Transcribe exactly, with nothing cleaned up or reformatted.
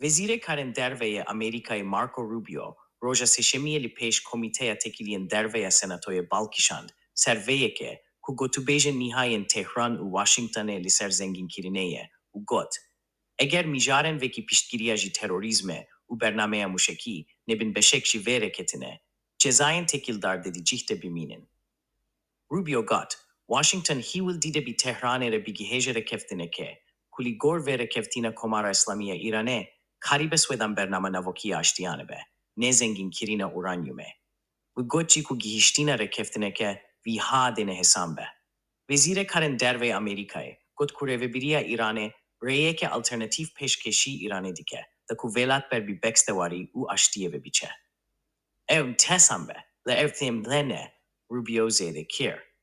Wezîrê Karên Derve yê Amerîkayê Marco Rubio roja Sêşemiyê li pêş Komîteya Têkiliyên Derve ya Senatoyê bal kişand ser vê yekê ku gotûbêjên nîha yên Tehran û Washingtonê li ser zengînkirinê ye û got, Eger mijarên wekî piştgiriya ji terorîzmê û bernameya mûşekî nebin beşek ji vê rêketinê, cezayên têkildar dê di cih de bimînin. Rubio got, Washington hîwil dide bi Tehranê re bigihêje rêkeftinekê ku li gor vê rêkeftina Komara Îslamî ya Îranê karibe swêdan bernama navokî ya aştiyan be, ne zengînkirina uranyumê. Wî got jî ku gihiştina rêkeftineke wiha dê nehêsan be. Wezîrê Karên Derve yê Amerîkayê got ku rêvebiriya Îranê rêyeke alternatîf pêşkêşî Îranê dike, da ku welat ber bi bekstewarî û aştiyê ve biçe. Ew nehêsan be, lê ev têmlene, Rubio zêde kir.